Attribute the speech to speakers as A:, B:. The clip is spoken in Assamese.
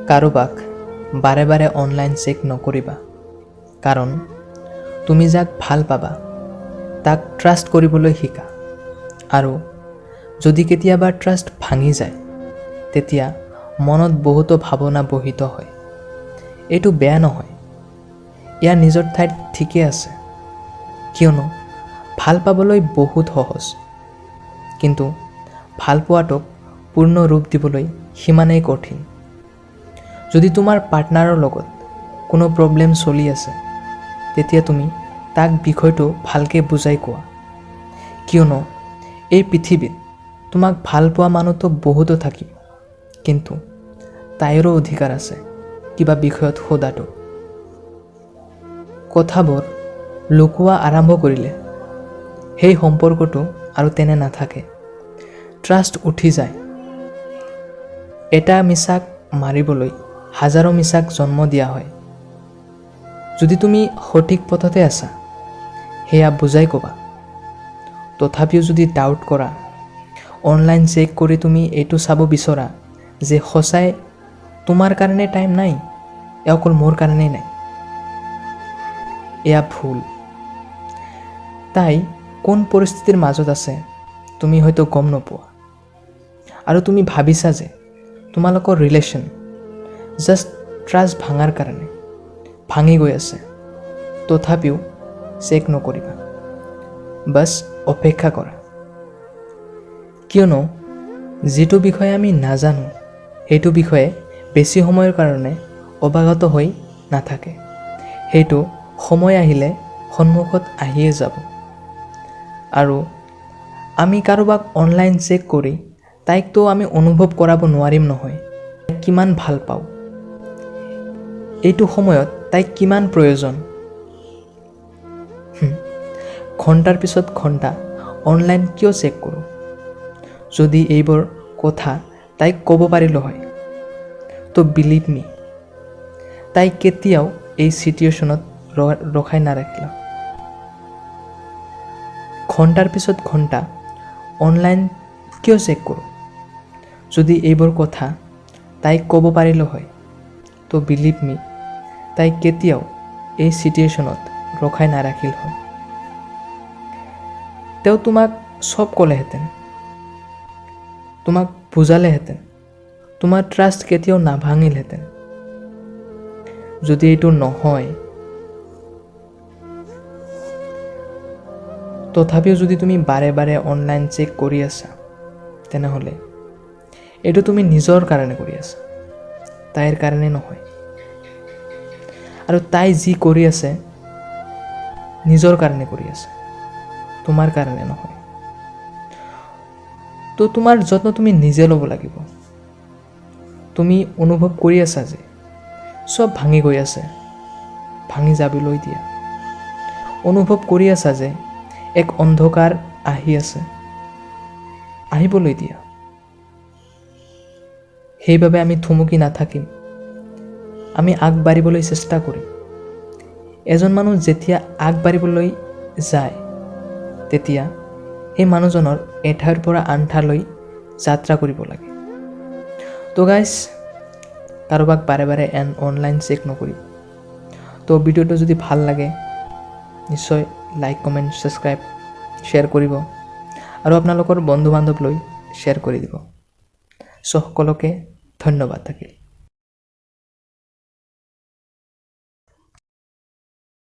A: কাৰোবাক বাৰে বাৰে অনলাইন চেক নকৰিবা, কাৰণ তুমি যাক ভাল পাবা তাক ট্ৰাষ্ট কৰিবলৈ শিকা। আৰু যদি কেতিয়াবা ট্ৰাষ্ট ভাঙি যায়, তেতিয়া মনত বহুতো ভাৱনা বহিত হয়। এইটো বেয়া নহয়, ইয়াৰ নিজৰ ঠাইত ঠিকেই আছে। কিয়নো ভাল পাবলৈ বহুত সহজ, কিন্তু ভাল পোৱাটোক পূৰ্ণ ৰূপ দিবলৈ সিমানেই কঠিন। যদি তোমাৰ পাৰ্টনাৰৰ লগত কোনো প্ৰব্লেম চলি আছে, তেতিয়া তুমি তাক বিষয়টো ভালকৈ বুজাই কোৱা। কিয়নো এই পৃথিৱীত তোমাক ভাল পোৱা মানুহটো বহুতো থাকিব, কিন্তু তাইৰো অধিকাৰ আছে কিবা বিষয়ত সোধাটো। কথাবোৰ লুকোৱা আৰম্ভ কৰিলে সেই সম্পৰ্কটো আৰু তেনে নাথাকে, ট্ৰাষ্ট উঠি যায়। এটা মিছাক মাৰিবলৈ হাজাৰো মিছাক জন্ম দিয়া হয়। যদি তুমি সঠিক পথতে আছা, সেয়া বুজাই ক'বা। তথাপিও যদি ডাউট কৰা, অনলাইন চেক কৰি তুমি এইটো চাব বিচৰা যে সঁচাই তোমাৰ কাৰণে টাইম নাই, এয়া অকল মোৰ কাৰণেই নাই, এয়া ভুল। তাই কোন পৰিস্থিতিৰ মাজত আছে তুমি হয়তো গম নোপোৱা, আৰু তুমি ভাবিছা যে তোমালোকৰ ৰিলেশ্যন জাষ্ট ট্ৰাষ্ট ভাঙাৰ কাৰণে ভাঙি গৈ আছে। তথাপিও চেক নকৰিবা, বাছ অপেক্ষা কৰা। কিয়নো যিটো বিষয়ে আমি নাজানো, সেইটো বিষয়ে বেছি সময়ৰ কাৰণে অৱগত হৈ নাথাকে। সেইটো সময় আহিলে সন্মুখত আহিয়ে যাব। আৰু আমি কাৰোবাক অনলাইন চেক কৰি তাইকতো আমি অনুভৱ কৰাব নোৱাৰিম নহয় কিমান ভাল পাওঁ, এইটো সময়ত তাইক কিমান প্ৰয়োজন। ঘণ্টাৰ পিছত ঘণ্টা অনলাইন কিয় চেক কৰোঁ? যদি এইবোৰ কথা তাইক ক'ব পাৰিলোঁ হয়, তো বিলিভ মি, তাই কেতিয়াও এই চিটুৱেশ্যনত ৰখাই নাৰাখিলে। ঘণ্টাৰ পিছত ঘণ্টা অনলাইন কিয় চেক কৰোঁ? যদি এইবোৰ কথা তাইক ক'ব পাৰিলোঁ হয়, তো বিলিভ মি, তাই কেতিয়াও এই চিটুৱেশ্যনত ৰখাই নাৰাখিল হয়। তেওঁ তোমাক চব ক'লেহেঁতেন, তোমাক বুজালেহেঁতেন, তোমাৰ ট্ৰাষ্ট কেতিয়াও নাভাঙিলহেঁতেন। যদি এইটো নহয়, তথাপিও যদি তুমি বাৰে বাৰে অনলাইন চেক কৰি আছা, তেনেহ'লে এইটো তুমি নিজৰ কাৰণে কৰি আছা, তাইৰ কাৰণে নহয়। আৰু তাই যি কৰি আছে নিজৰ কাৰণে কৰি আছে, তোমাৰ কাৰণে নহয়। তো তোমাৰ যত্ন তুমি নিজে ল'ব লাগিব। তুমি অনুভৱ কৰি আছা যে চব ভাঙি গৈ আছে, ভাঙি যাবলৈ দিয়া। অনুভৱ কৰি আছা যে এক অন্ধকাৰ আহি আছে, আহিবলৈ দিয়া। সেইবাবে আমি থুমুকি নাথাকিম, আমি আগবাঢ়িবলৈ চেষ্টা কৰিম। এজন মানুহ যেতিয়া আগবাঢ়িবলৈ যায়, তেতিয়া সেই মানুহজনৰ এঠাইৰ পৰা আন ঠাইলৈ যাত্ৰা কৰিব লাগে। তো গাইজ, কাৰোবাক বাৰে বাৰে অনলাইন চেক নকৰিব। তো ভিডিঅ'টো যদি ভাল লাগে, নিশ্চয় লাইক, কমেণ্ট, ছাবস্ক্ৰাইব, শ্বেয়াৰ কৰিব আৰু আপোনালোকৰ বন্ধু বান্ধৱলৈ শ্বেয়াৰ কৰি দিব। চ' সকলোকে ধন্যবাদ থাকিল।